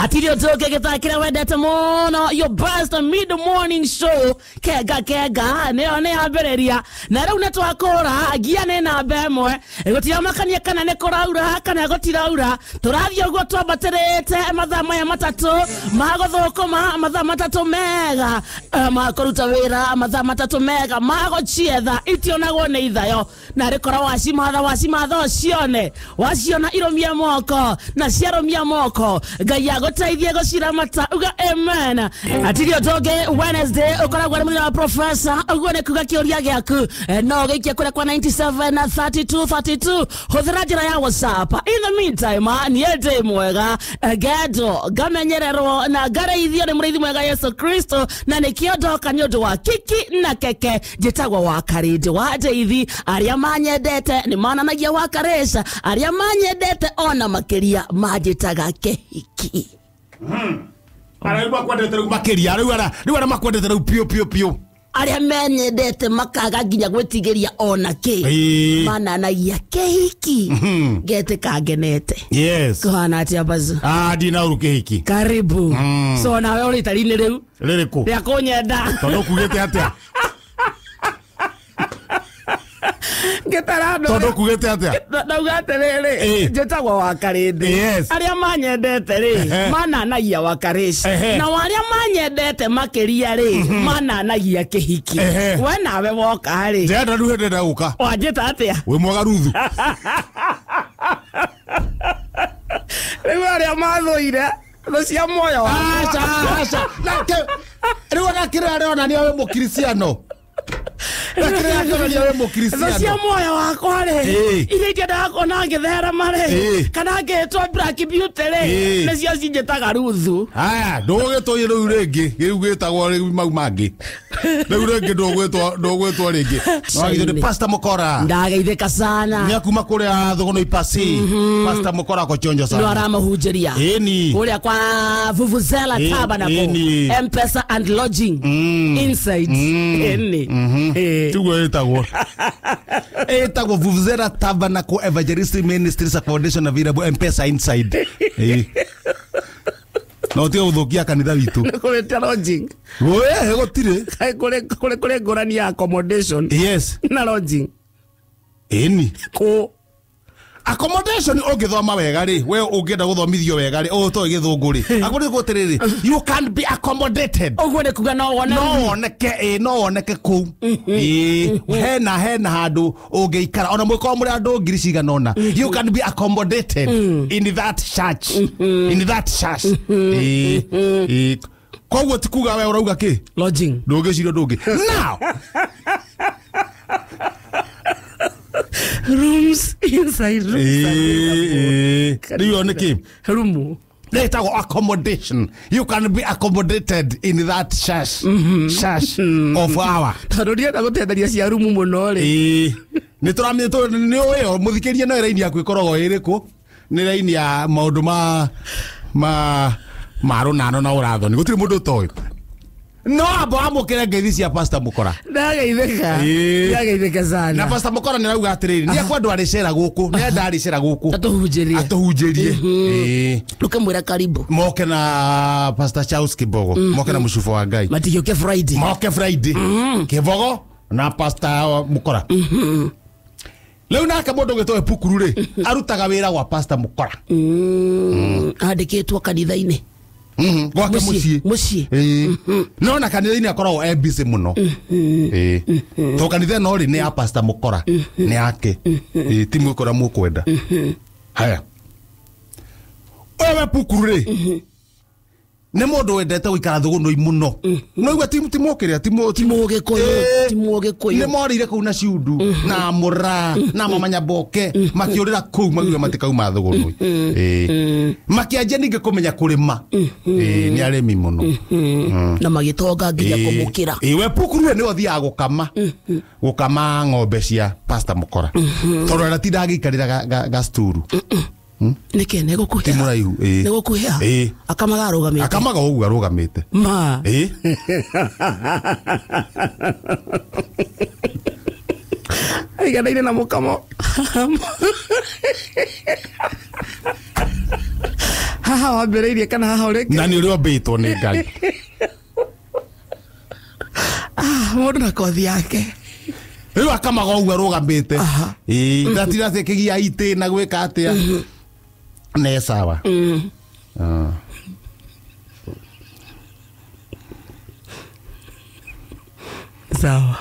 Atirio toke githakira wendete muno your best mid morning show kega kega neo ne ambiriria na riu ne twakura ngia ne namba imwe gutiramakania kana ne kuraura kana gutiraura turathie uguo twambatirite mathaa maya matatu maguthukuma mathaa matatu mega makuruta wira mathaa matatu mega maguchietha itionagwo ni ithayo na rikora wacimatha wacimatha ucione waciona irumia moko na ciarumia moko Ngai aguteithie guciramata uga amen. Atirio toke Wednesday ukoragwo ni muthenya wa professor uguo ni kuga kiuria giaku no giikie kuria kwa 97 na 32 32 huthira njira ya WhatsApp. In the meantime ni ende mwega gedo ngamenyererwo na ngareithio ni murithi mwega Yesu Kristo na nikio ndoka ni undu wa kiki na keke njitagwo wa karindi wa ndeithi aria manyendete ni mananagia wa karesha aria manyendete ona makiria manjitaga kehiki. Ara riu makwendete riu makiria riu ara riu ara makwendete riu piu piu piu aria menyendete makaga nginya gwitigiria ona ki mananagia kehiki ngete kangenete. Yes. Kuhana atia bazu? Ah, ndina uru kehiki. Karibu. So nawe uri itari-inĩ riu ririku ria kunyenda tondu kugite atia ngĩtara tondu kugite atia ndauga atiriri njĩtagwo wa karindi. Yes. Aria manyendete ri mananagia wa karish na aria manyendete makiria ri mananagia kihiki. We nawe woka ri ndenda ruhe ndenda guka wanjĩta atia wi mwega Ruthu riu aria mathũire thũ cia muoyo aca aca nake riu onakĩrĩa aronania wĩ mũkristiano. Thũ cia muoyo wakwa rĩ iria ingĩendaga kuona ngĩtherema rĩ kana ngĩtwo Black Beauty rĩ nĩcio cinjĩtaga Ruthu. Aya ndũgũgĩtwo rĩu rĩngĩ rĩu gĩtagwo rĩu mau mangĩ rĩu rĩngĩ ndũgwĩtwo rĩngĩ. Nĩwagithio nĩ Pastor Mukora. Ndageithĩka sana nĩakuma kũrĩa Thogono Ipasi. Pastor Mukora ako chonjo sana nĩ aramahunjĩria ĩni kũrĩa kwa Vuvuzela Tabernacle M-Pesa and lodging inside ĩni. Tugo ĩtagwo ĩtagwo Vuvuzela Tabernacle Evangelistic Ministries Foundation available M-Pesa inside. No tiga gũthũkia kanitha witũ. Kũrĩ lodging. Wee gũtirĩ. Kũrĩ kũrĩ ngũrani ya accommodation. Yes. Na lodging. Ĩni. Kũ accommodation ũngĩthoma wega rĩ we ũngĩenda gũthomithio wega rĩ ũtoĩ gĩthũngũ rĩ akorwo nĩ gũtirĩrĩ you can be accommodated. Ũguo nĩ kuga no wone no woneke ĩ no woneke kũu ĩ hena handũ ũngĩikara ona mũkorwo mũrĩ andũ ngiri cigana ũna you can be accommodated in that church in that church. Ĩ koguo ti kuga we ũrauga kĩ lodging ndũngĩciria ndũngĩ now rooms inside rooms. Riu nĩ rumu ĩtagwo accommodation. You can be accommodated in that church church of our tondũ ndienda gũtetheria cia rumu mũno rĩ nĩ tũramenya nĩ ũĩ mũthikĩrie no raini yaku ĩkoragwo ĩrĩkũ nĩ raini ya maũndũ ma rũnano na ũrathoni gũtirĩ mũndũ ũtoĩ no amba amũkĩre ngeithi cia Pastor Mukora. Ndageithĩka ndageithĩka sana na Pastor Mukora nĩ arauga atĩrĩrĩ nĩ ekwendwo arĩcera gũkũ nĩ enda arĩcera gũkũ atũhunjĩrie ndũkĩmwĩra karibu moke na Pastor Charles Kibogo moke na mũcubo wa Ngai matigĩũke Friday moke Friday Kibogo na Pastor Mukora. Rĩu nake mũndũ ũgĩtwo Epukuru rĩ arutaga wĩra gwa Pastor Mukora andĩkĩtwo kanitha-inĩ gwake muciĩ muciĩ no na kanitha-inĩ akoragwo e busy mũno to kanitha ĩno rĩ nĩ ya Pastor Mukora nĩ yake ti mwĩkora mũkwenda. Haya ũyũ Pukuru rĩ nĩ mũndũ wendete gũikara thũgũnũi mũno no igua ti mũkĩrĩa ti mũgĩkũyũ nĩ morĩire kũu na ciundu na mũra na mama Nyamboke makĩũrĩra kũu makiuga matikauma thũgũnũi makĩanjia ningĩ kũmenya kũrĩma nĩ arĩmi mũno na magĩtonga nginya kũmũkĩra. We Pukuru nĩwe ũthiaga gũkama ng'ombe cia Pastor Mukora tondũ aratinda agĩikarĩra gasturu. Nĩkĩ nĩ gũkuhĩa ti mũraihu nĩ gũkuhĩa akamaga arũgamĩte akamaga ũguo arũgamĩte ma aiganaine na mũkamo. Haha wambĩrĩirie kana haha ũrĩkĩrĩirie? Na nĩ ũrĩa ũmbĩtwo nĩ Ngai. Mũndũ na kothi yake. Rĩu akamaga ũguo arũgamĩte. Ĩĩ, ndatinda atĩ kĩgia itĩ na gwĩka atĩa. Ne sawa. Sawa.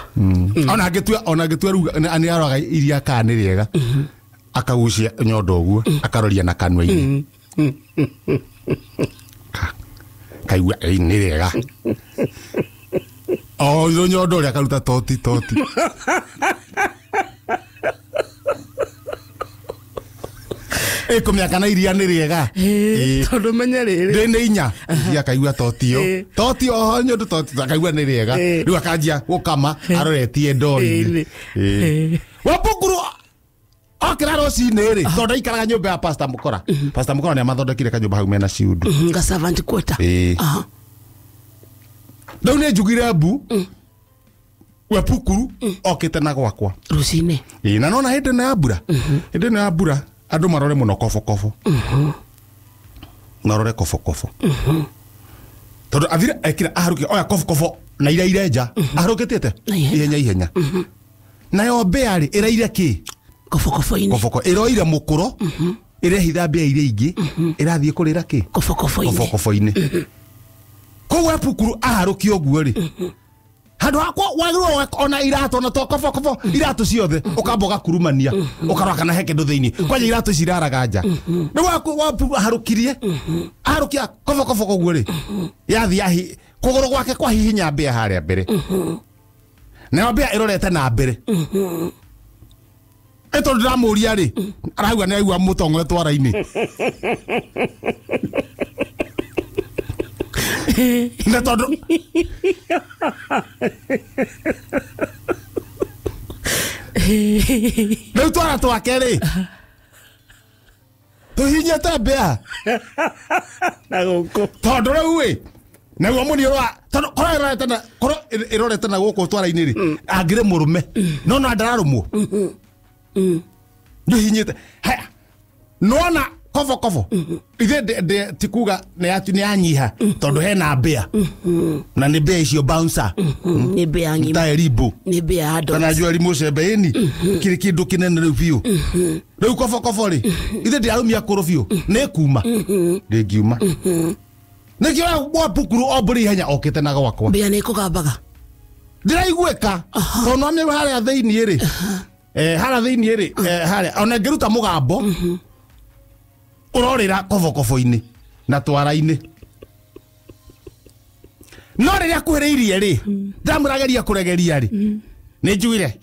Ona angĩtua rĩu nĩ aroraga iria kana nĩ rĩega. Akagucia nyondo ũguo, akaroria na kanua-inĩ. Kaigua nĩ rĩega. O nyondo ũrĩa akaruta toti toti. Ĩkũmenya kana iria nĩ rĩega. Tondũ menye rĩrĩ. Ndĩ nĩ inya. Iria akaigua toti ĩyo. Toti oho nyondo toti akaigua nĩ rĩega. Rĩu akanjia gũkama aroretie ndoo-inĩ. Wapukuru okĩra rũcinĩ rĩ, tondũ aikaraga nyũmba ya Pastor Mukora. Pastor Mukora nĩ amathondekire kanyũmba hau mena ciundu. Nga servant quarter. Rĩu nĩ njugire mbu. Wepukuru okĩte na gwakwa. Rũcinĩ. Na nona hĩndĩ ĩno ya mbura. Hĩndĩ ĩno ya mbura andũ marore mũno kobokobo. Marore kobokobo. Tondũ athire ekira aharũkia oya kobokobo na iria irenja. Aharũkĩtie ihenya ihenya. Nayo mbĩa rĩ ĩraire kĩ? Kobokobo-inĩ. Koboko ĩroire mũkũro. Ĩrehitha mbĩa iria ingĩ. Ĩrathiĩ kũrĩra kĩ? Kobokobo-inĩ. Kobokobo-inĩ. Koguo Wepukuru aharũkia ũguo rĩ. Handũ hakwa wagĩrĩirwo ona iratũ ona to kobokobo iratũ ciothe ũkamba ũgakurumania ũkarora kana he kĩndũ thĩinĩ kwanja iratũ ici iraraga nja. Rĩu Wepukuru aharũkirie aharũkia kobokobo koguo rĩ yathiĩ kũgũrũ gwake kwahihinya mbĩa harĩa mbere. Nayo mbĩa ĩrorete na mbere. Tondũ ndĩramũria rĩ arauga nĩ aigua mũtong'o twara-inĩ. Na tondũ rĩu twara twake rĩ tũhihinyĩte mbĩa na gũkũ. Tondũ rĩu ĩ naguo mũniũrũ wa tondũ korwo ĩrorete na gũkũ twara-inĩ rĩ angĩrĩ mũrũme no no ndararũmwo. Ndũhihinyĩte. Haya nĩwona kobokobo ithe ti kuga nĩ yanyiha tondũ hena mbĩa na nĩ mbĩa icio bouncer. Nĩ mbĩa ng'ima. Ta erimbo. Nĩ mbĩa ya adults. Kana njua erimbo cembe ĩni kĩrĩ kĩndũ kĩnene rĩu biũ. Rĩu kobokobo rĩ ithe ndĩrarũmia kũrũ biũ nĩ kuma ndĩngiuma. Nĩkĩo Wapukuru o mbũri ihenya okĩte na gwakwa. Mbĩa nĩ ĩkũgambaga. Ndĩraiguĩka tondũ no harĩa thĩinĩ rĩ harĩa thĩinĩ rĩ harĩa ona ngĩruta mũgambo ũrorĩra kobokobo-inĩ na twara-inĩ. No rĩrĩa akuhĩrĩirie rĩ ndamũrageria kũregeria rĩ nĩ njugire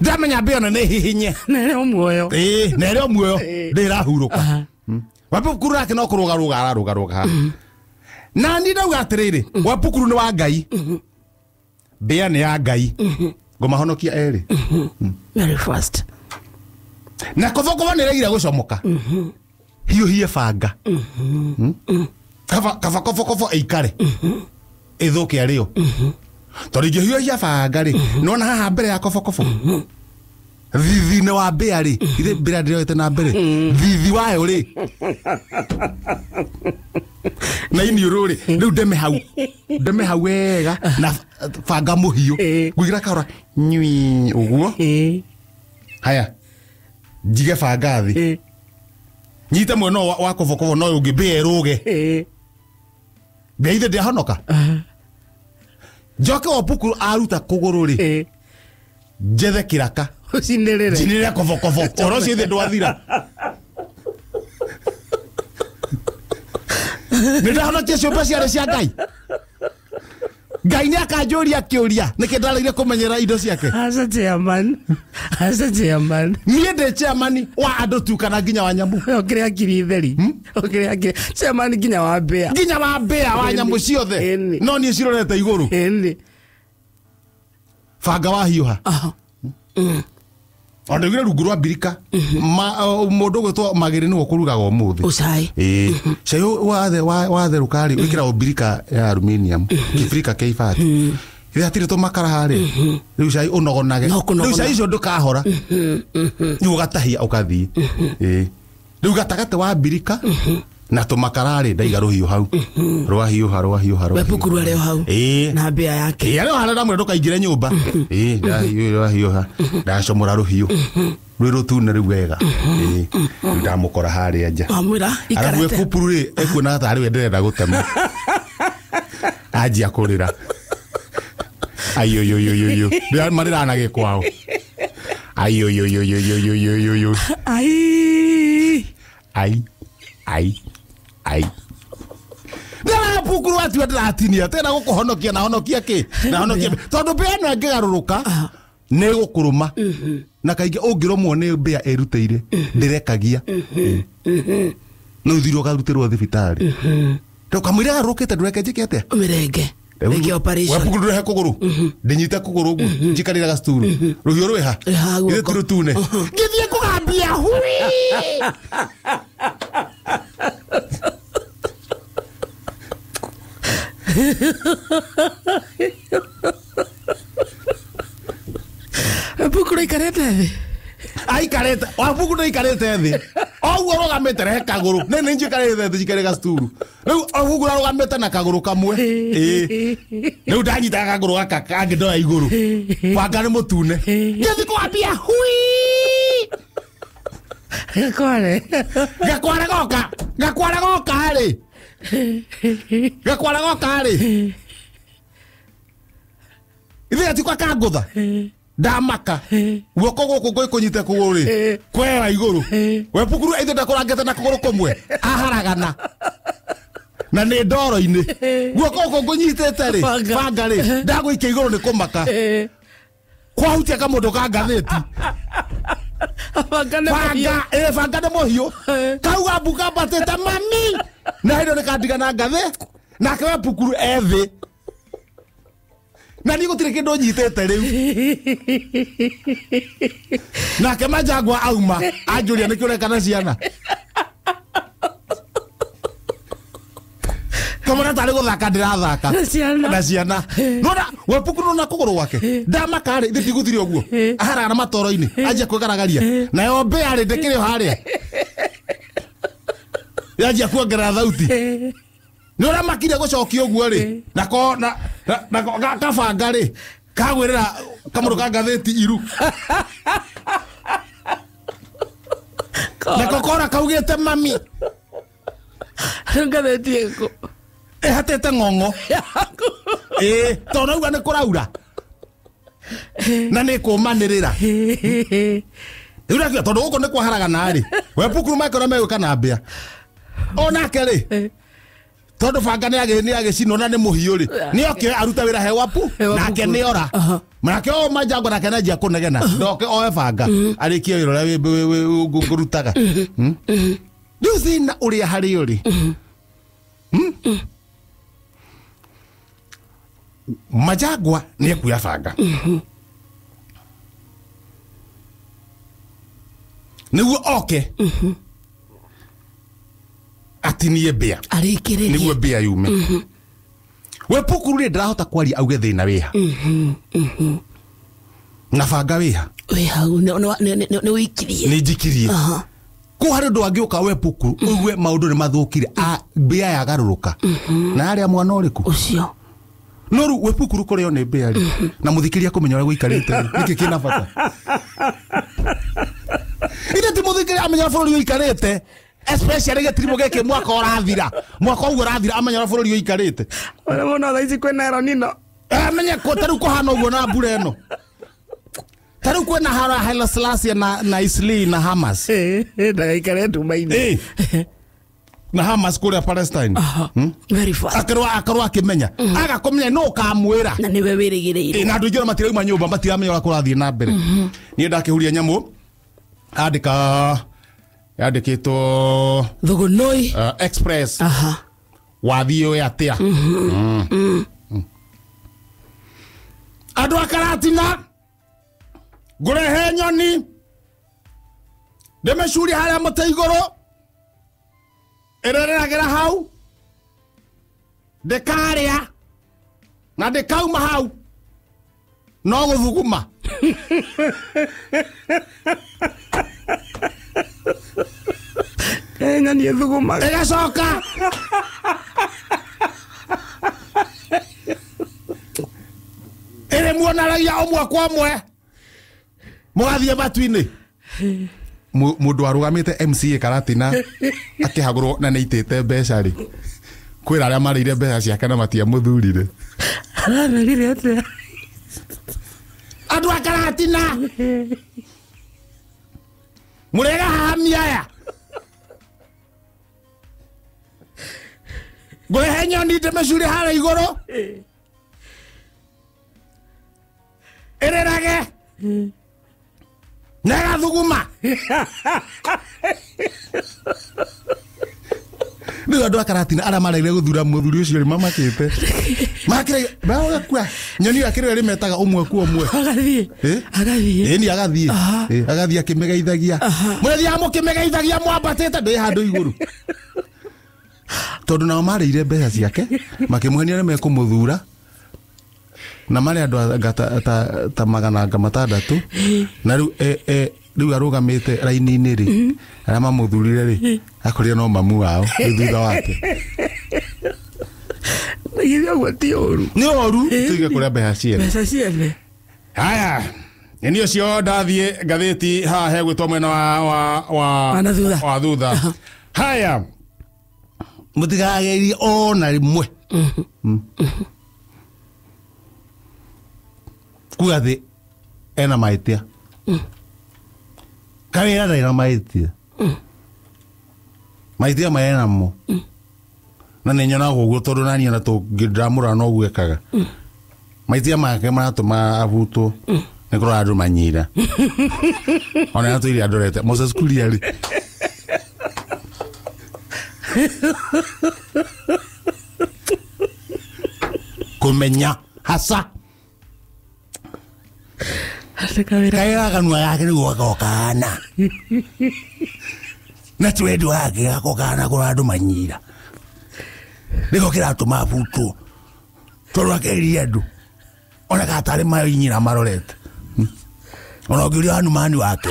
ndamenya mbĩa ona nĩ hihinye. Na ĩrĩ o muoyo. Ĩĩ na ĩrĩ o muoyo ndĩrahurũka. Wapukuru nake no kũrũgarũga ararũgarũga haha. Na niĩ ndauga atĩrĩrĩ Wapukuru nĩ wa Ngai. Mbĩa nĩ ya Ngai. Ngũmahonokia erĩ. Very fast. Na kobokobo nĩ ĩregire gũcomoka. Hiũhie banga. Kaba kobokobo ĩikare. Ĩthũke arĩo. Tondũ ingĩhiũhia banga rĩ nĩwona haha mbere ya kobokobo. Thithi-inĩ wa mbĩa rĩ ithe mbĩa ndĩroete na mbere. Thithi wayo rĩ na iniũrũ rĩ rĩu ndeme hau. Ndeme hau wega na banga mũhiũ. Ngũigira kahora nyui ũguo. Haya njige banga thĩ. Nyite mwena wa kobokobo no ũngĩ mbĩa ĩrũge. Mbĩa ithe ndĩahonoka. Njoke Wapukuru aruta kũgũrũ rĩ njethe kĩraka. Ũcinĩrĩre. Ncinĩrĩre kobokobo. Ũhoro ũcio ithe ndwathira. Nĩ ndahonokia ciũmbe ciarĩ cia Ngai. Ngai nĩ akanjũria kĩũria nĩkĩ ndareire kũmenyera indo ciake. Aca chairman. Aca chairman. Niĩ ndĩ chairman wa andũ tu kana nginya wa nyamũ. Ũkĩrĩ akiri theri. Ũkĩrĩ akiri. Chairman nginya wa mbĩa. Nginya wa mbĩa wa nyamũ ciothe. No niĩ cirorete igũrũ. Banga wahiũha. Ona ndaiguire rungu rwa mbirika mũndũ ũgwĩtwo Magĩrĩ nĩwe ũkũrugaga ũmũthĩ. Ũcai. Ĩĩ. Cai watherũka rĩ wĩkĩragwo mbirika ya aluminium kĩbirika kĩa ibati. Ithe hatirĩ tũmakara harĩa rĩu cai ũnogonage No kũnogona. rĩu cai ũcio ndũkahora rĩu ũgatahia ũgathiĩ. Ĩĩ. Rĩu gatagatĩ wa mbirika na tũmakara rĩ ndaiga rũhiũ hau rwahiũha rwahiũha We pukuru arĩ o hau. Ĩĩ. Na mbĩa yake. Ĩĩ, arĩ o harĩa ndamwĩra ndũkaingĩre nyũmba. Ĩĩ, ndahiũha ndacomora rũhiũ rwĩ rũtune rĩu wega. Ĩĩ, rĩu ndamũkora harĩa nja. Wamwĩra Arabu ikarate. epupuru rĩ ekuonaga tarĩ we ndĩrenda gũtema anjia kũrĩra aiyũyũyũyũyũ marĩraga na gĩkwao aiyũyũyũyũyũyũyũ Ai. ai ai ai ndĩrapukuru atua ndĩratinia tena gũkũhonokia na honokia kĩ na honokia tondũ mbĩa ĩno ĩngĩgarũrũka nĩ ĩgũkũrũma na kaingĩ ũngĩrũmwo nĩ mbĩa ĩrutĩire ndĩrekagia no ũthire ũkarutĩrwo thibitarĩ kamũira garũrũkĩte ndũreke njĩke atĩa Ũmĩrenge. Reke operation. wepukuru ndũrehe kũgũrũ ndĩnyite kũgũrũ ũguo njikarĩre gacuturu rũhiũ rwĩha Rwĩha guoko. ithe ti rũtune ngĩthiĩ kũgambia hui We pukuru aikarĩte thĩ. Aikarĩte wabuku ndaikarĩte thĩ oguo rũgamĩte rehe kagũrũ nĩ nĩ njikarĩte thĩ njikarĩre gacuturu rĩu obuku arũgamĩte na kagũrũ kamwe. Ĩĩ. Rĩu ndanyitaga kagũrũ gaka kangĩ ndoya igũrũ banga nĩ mũtune ngĩthiĩ kũgambia hui Gakware. gakwara goka gakwara goka rĩ gakwara goka rĩ ithe gatikwa kangũtha ndamaka guoko gũkũ ngũkũnyite kũgũrũ rĩ kwera igũrũ we pukuru ithe ndakũrangĩte na kũgũrũ kũmwe aharagana na nĩ ndoro-inĩ guoko gũkũ ngũnyitĩte rĩ Banga. banga rĩ ndagũikia igũrũ nĩ kũmaka kwahutia kamũndũ ka ngathĩti Banga nĩ mũhiũ. banga ĩ banga nĩ mũhiũ kauga mbuka mbatĩte mami na hĩndĩ ĩyo nĩkandiga na ngathĩ nake we pukuru ethĩ na niĩ gũtirĩ kĩndũ nyitĩte rĩu nake manjangwa auma anjũria nĩkĩ ũreka na ciana kamũra tarĩ gũthaka ndĩrathaka Na ciana. na ciana nona we pukuru nona kũgũrũ gwake ndamaka rĩ ithe tigũthire ũguo aharagana matoro-inĩ anjia kwĩgaragaria nayo mbĩa rĩ ndĩkĩrĩ o harĩa yanjia kuongerera thauti nĩ ũramakire gũcokia ũguo rĩ nako nako kabanga rĩ kagwĩrĩra kamũndũ ka ngathĩti iru nako kora kaugĩte mami Ngathĩti ĩkũ. ĩhatĩte ng'ong'o ĩĩ tondũ nauga nĩ kũraura na nĩ kũmanĩrĩra rĩu ndakiuga tondũ gũkũ nĩ kwaharagana rĩ we pukuru makĩona megũka na mbĩa onake rĩ tondũ banga nĩ agĩcinwo na nĩ mũhiũ rĩ nĩ oke aruta wĩra he wapu He wapu nake kuru. nĩ ora nake o manjangwa nake nanjia kũnegena ndoke oe banga arĩkie wĩra ũrĩa ngũrutaga. Rĩu thĩna ũrĩa harĩ ũrĩ Majagwa nĩ ekuoya banga nĩguo oke atinie mbĩa Arĩkĩrĩrie. nĩguo mbĩa yume. We pukuru rĩ ndarahota kwaria auge thĩna wĩha na banga wĩha Wĩ hau nĩ ũikirie. nĩ njikirie Aha. kũ harĩ ũndũ angĩũka we pukuru ũigue maũndũ nĩ mathũkire mbĩa yagarũrũka na harĩa mwana ũrĩkũ Ũcio. no rĩu we pukuru kũrĩo nĩ mbĩa rĩ na mũthikĩria kũmenya ũrĩa gũikarĩte rĩ nĩkĩ kĩna bata ithe ti mũthikĩria amenya ũrĩa bũrũri ũikarĩte especially gĩtirimũ gĩkĩ mwaka ũrathira mwaka ũguo ũrathira amenya ũrĩa bũrũri ũikarĩte Ũrĩa mũno thaa ici kwĩna El Nino. Amenye ko ta rĩu kũhana ũguo na mbura ĩno ta rĩu kwĩna hara Haile Selassie na Isli na Hamas Ndagaikare nduma-inĩ. Na Hamas kũrĩa Palestine. Aha. Very fast. Akarwo akĩmenya agakũmenya no ũkamwĩra Na nĩwe wĩrĩgĩrĩire. Na andũ aingĩ ona matirauma nyũmba matiramenya ũrĩa kũrathiĩ na mbere niĩ ndakĩhuria nyamũ andĩka yandĩkĩtwo Thũgũnũi. Express Aha. wathiĩ ũĩ atĩa andũ a Karatina ngũrehe nyoni ndĩmĩcurie harĩa mũtĩ igũrũ ĩrereragĩra hau ndĩkarĩa na ndĩkauma hau No gũthuguma. Ng'ani ĩthugumaga. Ĩgacoka. Ĩrĩ muonanagia ũmwe kwa ũmwe. Mũgathiĩ matu-inĩ. Mũndũ arũgamĩte MCA Karatina akĩhagũrwo na nĩaitĩte mbeca rĩ. Kwĩra arĩa marĩire mbeca ciake na matiamũthurire. Aramerire atĩa? Andũ a Karatina. Mũrega haha aya. Ngũrehe nyoni ndĩmĩcure harĩa igũrũ. Ĩrĩrage. Na ĩgathuguma. Rĩu andũ a Karatina arĩa maregire gũthura mũthuri ũcio rĩ mamakĩte. Makĩrĩ bagakua. Nyoni ĩyo akĩrĩ ĩrĩ metaga ũmwe kwa ũmwe. Agathiĩ. Agathiĩ. Ĩni agathiĩ. Agathiĩ akĩmĩgeithagia. Mũrĩthiaga mũkĩmĩgeithagia mwambatĩte ndĩ handũ igũrũ. Tondũ nao marĩire mbeca ciake makĩmũhenia nĩ mekũmũthura na marĩ andũ anga ta magana anga matandatũ na rĩu rĩu arũgamĩte raini-inĩ rĩ arĩa mamũthurire rĩ akorire no mamu wao rĩu thutha wake. Githĩ ũguo ti ũru? Nĩ ũru tuige kũrĩa mbeca ciene. Mbeca ciene. Haya, nĩ ũcio ndathiĩ ngathĩti haha hegwĩtwo mwena wa na thutha. Wa thutha. Haya, mũtigagerie ona rĩmwe kuga atĩ ena mahĩtia. Kawĩra ndarĩ na mahĩtia. Mahĩtia maya namo. Na nĩ nyonaga ũguo tondũ naniĩ ona tũngĩndamũrora noguo ekaga. Mahĩtia make maratũma abutwo nĩ kũrora andũ manyira. Ona atũire andorete Moses Kuria rĩ. Kũmenya hasa. Kaĩra kanua gake nĩguo gakokana. Na twendi wake gakokana kũrora andũ manyira. Nĩko kĩratũma abutwo. Tondũ akerire andũ. Ona gatarĩ mainyira marorete. Ona ũngĩũria Hanumani wake.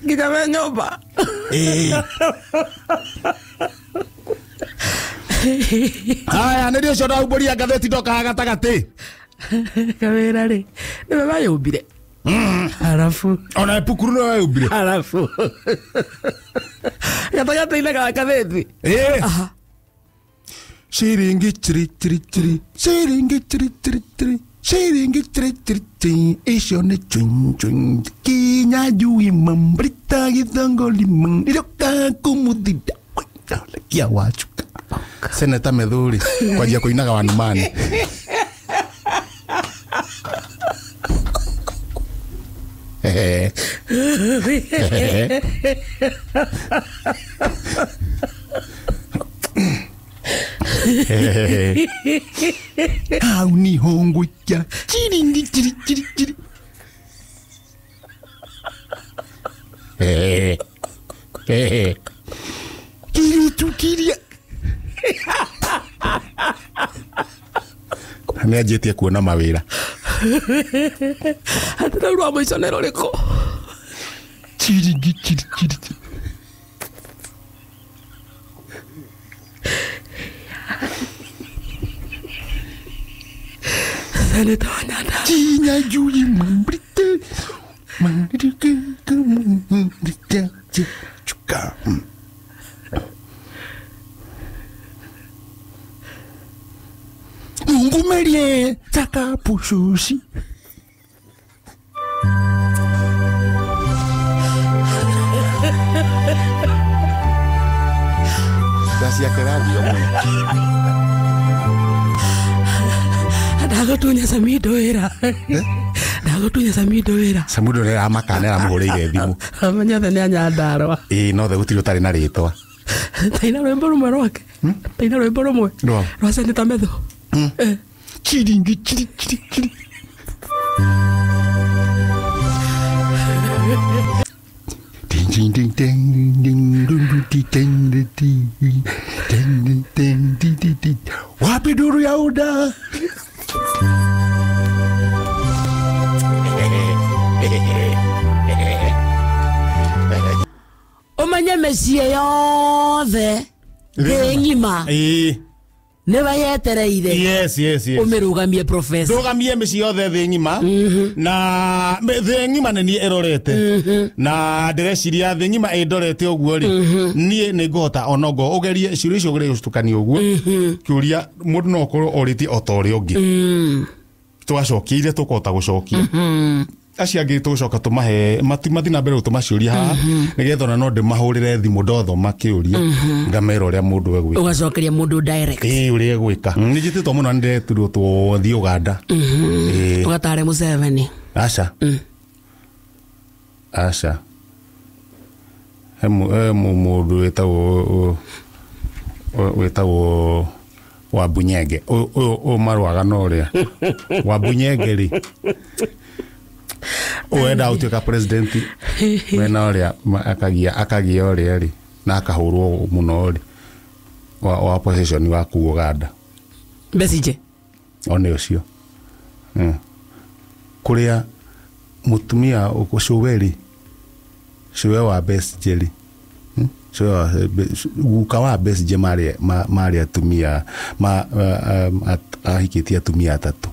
Nginya we nyũmba. Haya, nĩ ũcio ndaumbũria ngathĩti ndoka haha gatagatĩ. Kawĩra rĩ, nĩwe wayũmbire. Harafu. Ona epukuru nĩwe wayũmbire. Harafu. Gatagatĩ-inĩ ga ngathĩti. Ciringi chiri chiri chiri, ciringi chiri chiri chiri, ciringi chiri chiri chiri, icio nĩ chun chun, kinya jui mambrita githongoli mandiroka kumuthida. Kia wachuka. Seneta Methuri kwanjia kũinaga Wanumani. Hau niho ngũikia ciringi chiri chiri chiri. Kiritu kiria. Nĩ anjĩtie kuona mawĩra. Atĩ rũu rwa mũico nĩ rũrĩkũ? Ciringi chiri chiri chiri. Seneta wa Nyandarua. Kinya jui mambrite mambrite chuka. Mungumerie takapususi. Ndaciake radio mũno. Ndagũtunya Samido wĩra. Ndagũtunya Samido wĩra. Samido nĩ aramaka nĩ aramũhũrĩire thimũ. Amenye othe nĩ a Nyandarua. Ĩĩ no the gũtirĩ ũtarĩ na rĩtwa. Taina rwĩmbo rũmwe rwake. Taina rwĩmbo rũmwe. Rwa Seneta Methu. Chiringi chiri chiri chiri. Ding ding ding ding ding ding ding ding ding ding ding ding. Wapi duru ya udah. Umenye mĩciĩ yothe thĩ ng'ima nĩwe yetereire. Yes, yes, yes. Ũmĩrũgamie professor. Ndũgamie mĩciĩ yothe thĩ ng'ima na thĩ ng'ima nĩ niĩ ĩrorete na ndĩreciria thĩ ng'ima ĩndorete ũguo rĩ niĩ nĩ ngũhota onongo ũgerie ciũria icio ũgerie gũcitukania ũguo kĩũria mũndũ no ũkorwo orĩtie o ta ũrĩa ũngĩ tũgacokia iria tũkũhota gũcokia acio angĩ tũgũcoka tũmahe mathi na mbere gũtũma ciũria haha nĩgetha ona no ndĩmahũrĩre thimũ ndothoma kĩũria ngamera ũrĩa mũndũ egwĩka. Ũgacokeria mũndũ direct. Ĩĩ ũrĩa egwĩka. Nĩ njĩtĩtwo mũno nĩ ndĩretirwo tũthiĩ Uganda. Ũgatare Museveni. Aca. Aca. He mũndũ wĩtagwo Wabunyenge. Ũyũ marũaga na ũrĩa Wabunyenge rĩ wenda gũtuĩka president mwena ũrĩa akagia ũrĩa rĩ na akahũrwo mũno rĩ wa opposition wa kũu Uganda. Besigye. One ũcio. Kũrĩa mũtumia cũwe rĩ cũwe wa Besigye rĩ guka wa Besigye marĩ atumia ahikĩtie atumia atatũ.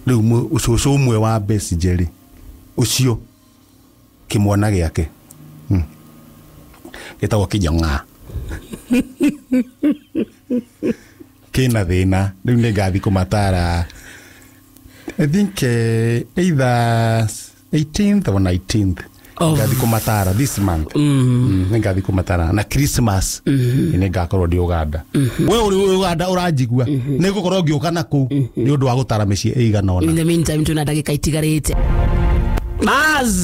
Rĩu ũcũcũ ũmwe wa Besigye rĩ ũcio kĩmwana gĩake gĩtagwo Kĩjong'a kĩna thĩna. Rĩu nĩ ngathi kũmatara I think either 18th or 19th ngathi kũmatara this month. Nĩ ngathi kũmatara na Christmas nĩ ngakorwo ndĩ Uganda. We ũrĩ Uganda ũranjigua nĩ ngũkorwo ngĩũka na kũu nĩ ũndũ wa gũtara mĩciĩ ĩigana ũna. In the meantime twĩna ndagĩka itigarĩte. Baz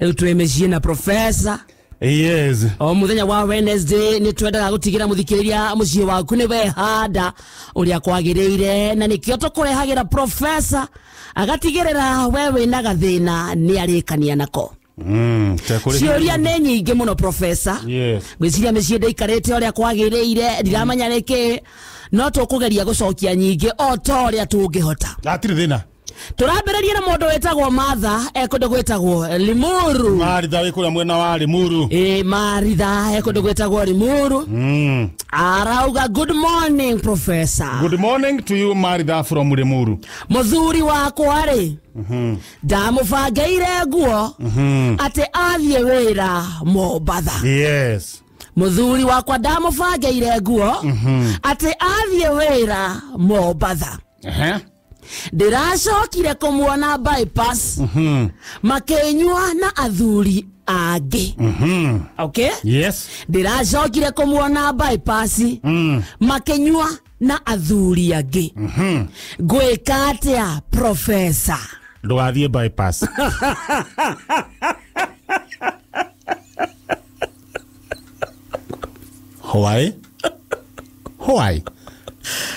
rĩu twĩ mĩciĩ na professor. Yes. O muthenya wa Wednesday nĩ twendaga gũtigĩra mũthikĩrĩria mũciĩ waku nĩ wehanda ũrĩa kwagĩrĩire na nĩkĩo tũkũrehagĩra professor agatigĩrĩra we wĩna gathĩna nĩ arĩkania nako. Ciũria nĩ nyingĩ mũno professor. Yes. Ngwĩciria mĩciĩ ndĩikarĩte ũrĩa kwagĩrĩire ndiramenya nĩkĩ no tũkũgeria gũcokia nyingĩ o ta ũrĩa tũngĩhota. Hatirĩ thĩna. Tũrambĩrĩria na mũndũ wĩtagwo Martha ekũndũ gwĩtagwo Limuru. Maritha wĩ kũrĩa mwena wa Limuru. Ĩ Maritha ekũndũ gwĩtagwo Limuru. Arauga good morning professor. Good morning to you Maritha from Limuru. Mũthuri wakwa rĩ ndamũbangĩire nguo atĩ athiĩ wĩra Mombatha. Yes. Mũthuri wakwa ndamũbangĩire nguo atĩ athiĩ wĩra Mombatha. Ndĩracokire kũmuona bypass makĩnyua na athuri angĩ. Okay? Yes. Ndĩracokire kũmuona bypass makĩnyua na athuri angĩ. Ngwĩka atĩa professor? Ndũgathiĩ bypass. Why? Why?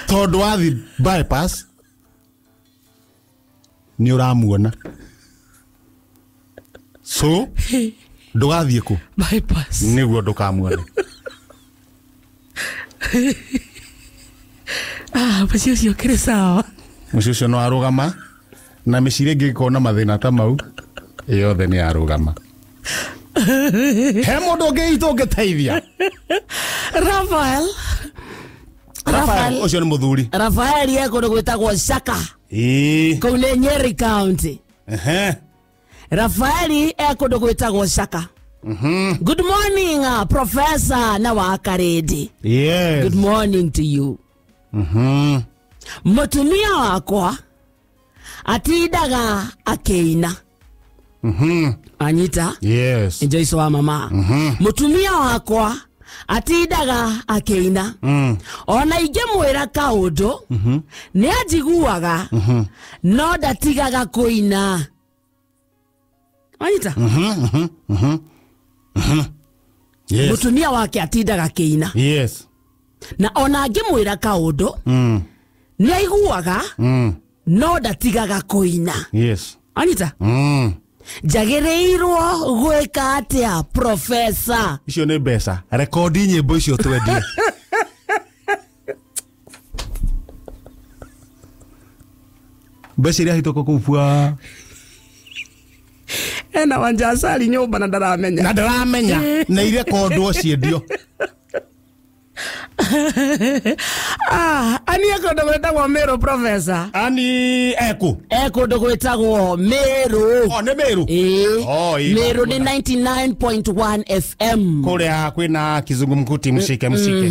Tondũ wathiĩ bypass nĩ ũramuona. So ndũgathiĩ kũ? Bypass. Nĩguo ndũkamuone. Mũciĩ ũcio ũkĩrĩ sawa. Mũciĩ ũcio no arũgama na mĩciĩ ĩngĩ ĩngĩkorwo na mathĩna ta mau yothe nĩ yarũgama. He mũndũ ũngĩ witũ ũngĩteithia? Rafael. Rafael ũcio nĩ mũthuri. Rafael e kũndũ gwĩtagwo Shaka. Kũu nĩ Nyeri County. Rafael e kũndũ gwĩtagwo Shaka. Good morning professor na wa Karedi. Yes. Good morning to you. Mũtumia wakwa atindaga akĩina. Anyita? Yes. Enjoy wa mama. Mũtumia wakwa atindaga akĩina. Ona ingĩmwĩra kaũndũ nĩ anjiguaga no ndatigaga kũina. Anyita? Yes. Mũtumia wake atindaga akĩina. Yes. Na ona angĩmwĩra kaũndũ nĩ aiguaga no ndatigaga kũina. Yes. Anyita? Njagĩrĩirwo gwĩka atĩa professor? Icio nĩ mbeca. Rekondi nyĩmbo icio twendie. Mbeca iria hĩtũka kũu bua. Ena Wanjasari nyũmba na ndaramenya. Na ndaramenya na irekondwo ciendio. Ah, ani kũndũ gwĩtagwo Meru, professor. Ani eku? E kũndũ gwĩtagwo Meru. O nĩ Meru? Ĩĩ. Oh, ĩĩ. Meru nĩ 99.1 FM. Kũrĩa kwĩna kizungumkuti, mshike mshike.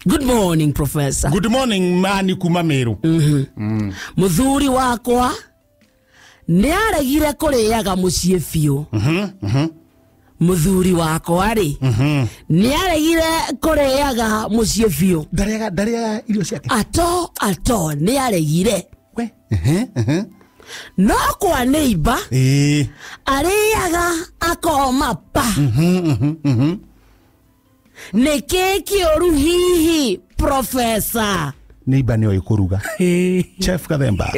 Good morning, professor. Good morning, mani kuma Meru. Mũthuri wakwa nĩ aregire kũrĩaga mũciĩ biũ. Mũthuri wakwa rĩ, nĩ aregire kũrĩaga mũciĩ biũ. Ndarĩaga irio ciake? Ato ato, nĩ aregire. We. No kwa neighbor arĩaga akoma pa. Nĩ kĩ kĩũru hihi, professor? Neighbor nĩ oĩ kũruga. Chef Gathemba.